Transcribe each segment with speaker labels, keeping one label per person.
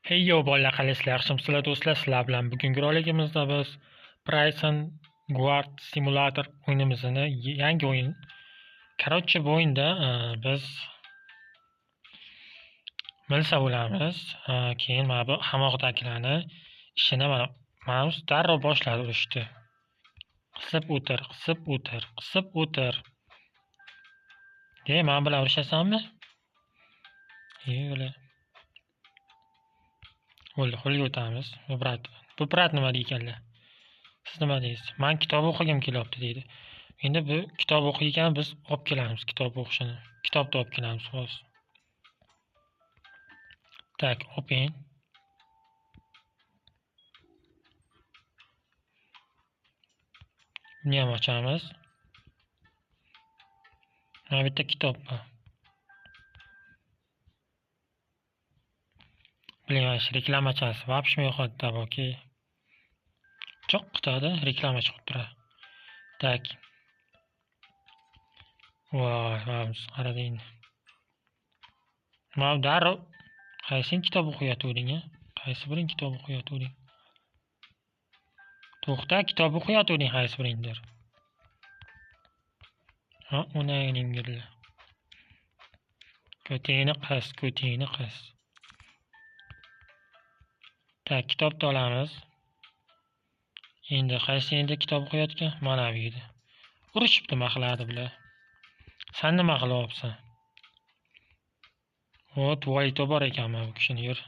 Speaker 1: Hey yo bolalar, qalaysizlar? Yaxshimisizlar do'stlar? Sizlar bilan bugungi roligimizda biz Prison Guard Simulator o'yinimizni yangi o'yin. Короче, bu o'yinda biz milisa bo'lamiz. Keyin mana bu qamoqdagilarni ishini mana darrov boshladi urushni. Qisib o'tir, qisib o'tir, qisib o'tir. De, men bilan urushasanmi? Yo'q. Bo'ldi, qo'lga o'tamiz. Bu brat, bu brat nima deykanlar? Siz nima deysiz? Men kitob o'qigim kelyapti deydi. Endi bu kitob o'qiygan biz olib kelamiz kitob o'qishini. Kitobni olib kelamiz hozir. Tak, open. Buni ham ochamiz. Mana bitta kitob bor. Biling, mana shu reklamachasi вообще yo'qotdi, okey. Cho'q qitadi, reklama chiqib turadi. Tak. Voy, mana qaradi endi. Mana darrov qaysing kitob o'qiyotganding, a? Qaysi biring kitob o'qiyotganding? To'xta, kitob o'qiyotganding qaysi biringdir? Ha, onangingirlar. Ko'tingni qis, ko'tingni qis. Tak, kitobni olamiz. Endi qaysi endi kitob o'qiyotgan? Mana bu yerda. Urushib nima qiladi bular? Sen nima qilyapsan? O, tuvaleti bor ekan mana bu kishini, yur.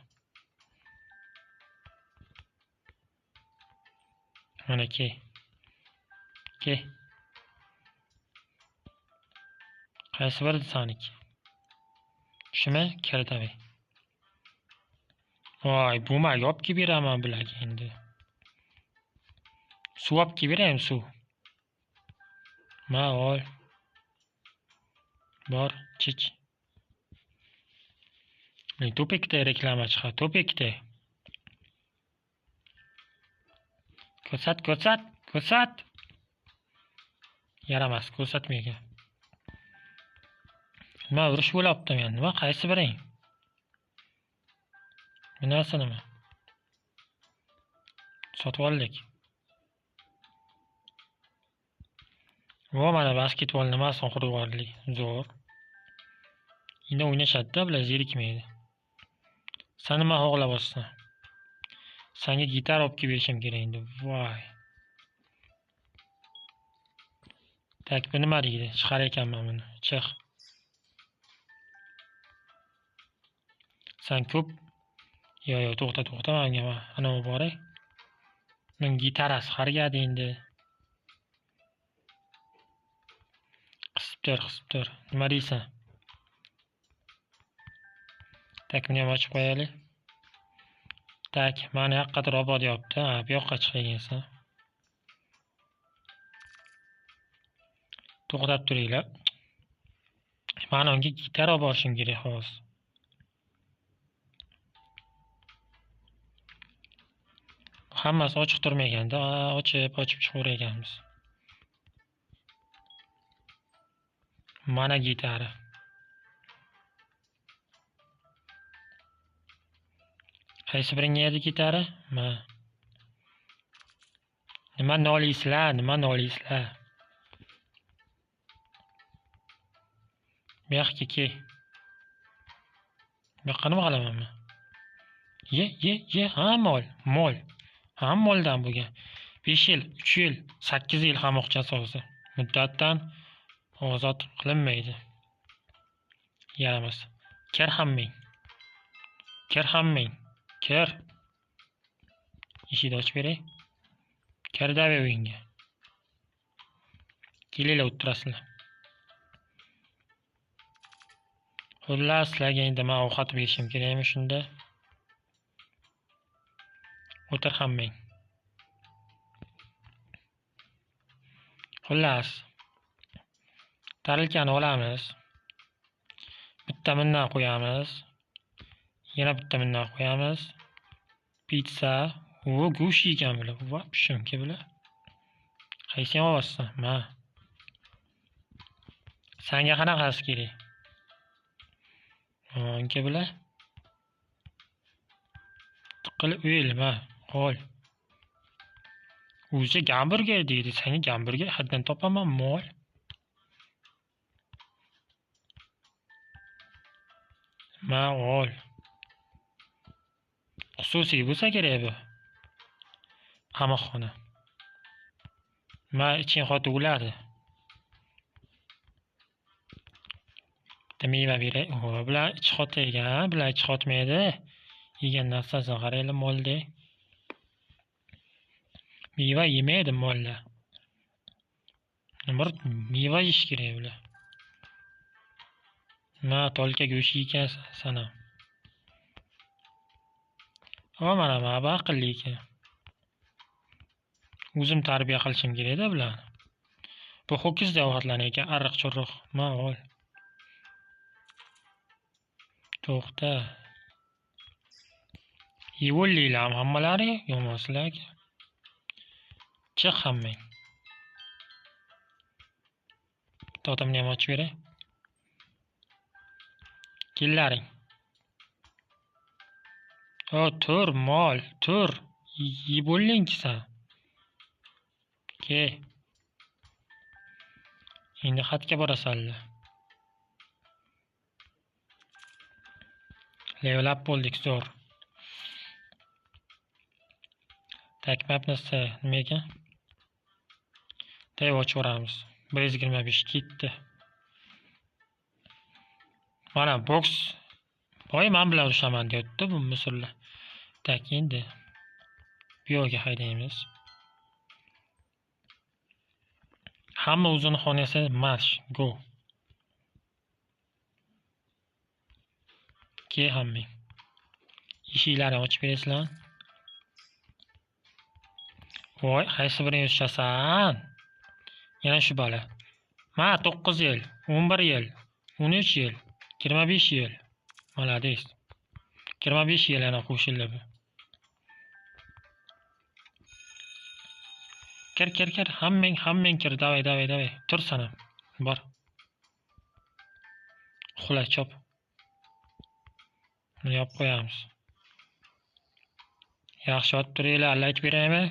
Speaker 1: Mana ke. Ke. Qaysi biri saniki? Shumi? Kir tabi. Voy, bumaga olib kelib beraman bularga endi. Suv olib kelib beraymi, suv? Ma ol. Bor, chich. Topikda reklama chiqadi, topikda. Ko'rsat, ko'rsat, ko'rsat. Yaramas, ko'rsatmaygan. Nima urush bo'lyapti men? Nima, qaysi biring? Bu narsa nima? Sotib oldik. Va mana basketbol nimasini qurib yubordik. Zo'r. Endi o'ynashadi-da, bular zerikmaydi. Sen nima xohlayapsan? Senga gitar olib kelib berishim kerak endi. Voy. Tak, bu nima deydi? Chiqar ekanman buni. Chiq. Sen ko'p Yo, yo, to'xta, to'xta, menga ana u bor. Men gitarasi hargadi endi. Qisib tur, qisib tur. Nima deysan? Tak, buni ham ochib qo'yaylik. Tak, mana yoqqadir obod yopdi. Ha, bu yoqqa chiqagansan. To'xtab turinglar. Mana unga gitara olib borishim kerak hozir. Hammasi ochiq turmaganda, ochib, ochib chiqaver ekanmiz. Mana gitara. Qaysi biringga edi gitara? Ma. Nima noliysizlar, nima noliysizlar? Bu yoqqa ke. Bu yoqqa nima qilaman men? Ye, ye, ye, ha, mol, mol. Ham moldan bo'lgan. 5 yil, 3 yil, 8 yil qamoq jazosi. Muddatdan ozod qilinmaydi. Yaramas. Kir hammang. Kir hammang. Kir. Eshikni ochib beray. Kir davi uyingga. Kelinglar, o'tirasizlar. Xullas, sizlarga endi men ovqat berishim kerakmi shunda? O'tir hammang. Xullas, tarilkani olamiz. Bitta bundan qo'yamiz. Yana bitta bundan qo'yamiz. Pitsa. O, go'sht ekan bular. Vapshimki bular. Qaysini olyapsan? Ma. Senga qanaqasi kerak? Unga bular. Qil o'lma, ol. O'zi gamburger deydi. Senga gamburger haddan topaman, mol. Ma ol. Xususiy bo'lsa kerak bu. Qamoqxona. Ma iching xotib o'ladi. Bitta meva beray. O, bular ich xotaygan, bular ich xotmaydi. Yegan narsasini qaranglar molda. Meva yemaydi mollar. Bir meva yeyish kerak bular. Ma tolka go'shti ekansan sana. O, mana bu aqlli ekan. O'zim tarbiya qilishim kerak-da bularni. Bu ho'kizda ovqatlanar ekan, arriq-churruq. Ma ol. To'xta. Yevo'linglarmi hammalari? Yomonsilar aka. Chiq hammang. Bitta otamni ham ochib beray. Kellaring. O, tur mol, tur. Yeb bo'ldingki san. Ke. Endi xatga borasanlar. Level up bo'ldik, zo'r. Takmapnisi nima ekan? Tay ochib yuboramiz. 125 ketdi. Mana boks. Voy, men bilan urushaman deyapti bu musullar. Tak, endi bu yoqqa haydaymiz. Hamma o'zini xonasi marsh, go. Ke hammang. Eshiklarni ochib berasizlar. Voy, qaysi birini ushasan? Yana shu bola. Ma 9 yil, 11 yil, 13 yil, 25 yil. Молодец. 25 yil yana qo'shildi bu. Kir, kir, kir. Hammang, hammang kir. Davay, davay, davay. Tur sana. Bor. Uxla, chop. Buni yopib qo'yamiz. Yaxshi otib turinglar, like beraymi?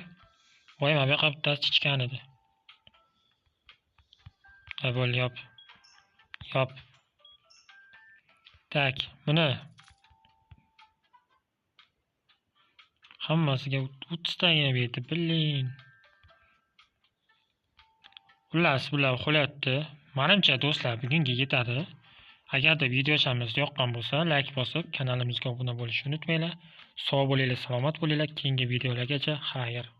Speaker 1: Voy, mana bu yoqqa bittasi chichgan edi. Ha, bo'ldi, yop. Yop. Tak, buni hammasiga 30 tagina berdi, bilin. Xullas, bular uxlayapti. Menimcha do'stlar, bugunga yetadi. Agarda videochamiz yoqqan bo'lsa, like bosib, kanalimizga obuna bo'lishni unutmanglar. Sog' bo'linglar, salomat bo'linglar. Keyingi videolargacha xayr.